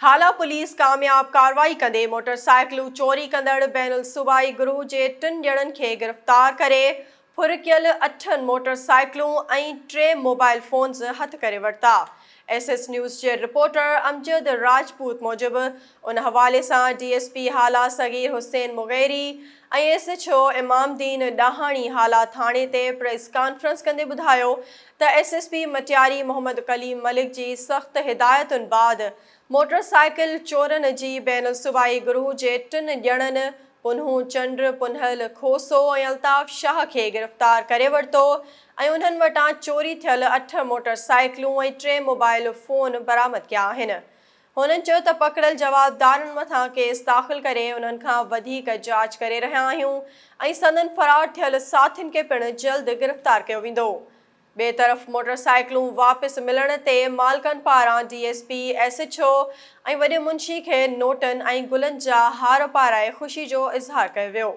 Hala police ڪامياب ڪارروائي ڪندي موٽر سائيڪلون چوري ڪندڙ بين الصوبائي گروهه جي ٽن ڄڻن کي گرفتار ڪري ڦر ڪيل اٺن موٽر سائيڪلون ۽ ٽي موبائل فونز هٿ ڪري ورتا. ايس ايس نيوز جي رپورٽر امجد راجپوت موجب ان حوالي سان D S P Hala Sagheer Hussain Mugheri ۽ S H O Imam Uddin Dahani Hala ٿاڻي تي پريس ڪانفرنس ڪندي ٻڌايو ته S S P Matiari Muhammad Kaleem Malik جي سخت هدايتن بعد موٽر سائيڪل چورن جي بين الصوبائي گروهه جي ٽن ڄڻن پنهون چنڊ، پنهل کوسو ۽ الطاف شاهه کي گرفتار ڪري ورتو ۽ انهن وٽان چوري ٿيل اٺ موٽر سائيڪلون ۽ ٽي موبائل فون برآمد ڪيا آهن. هنن چيو ته پڪڙيل جوابدارن مٿان ڪيس داخل ڪري انهن کان وڌيڪ جاچ ڪري رهيا آهيون ۽ سندن فرار ٿيل ساٿين کي پڻ جلد گرفتار ڪيو ويندو. ٻئي طرف موٽر سائيڪلون واپس ملڻ تي مالڪن پاران D S P, S H O ۽ وڏي منشي کي نوٽن ۽ گلن جا هار پارائي خوشي جو اظهار ڪيو ويو.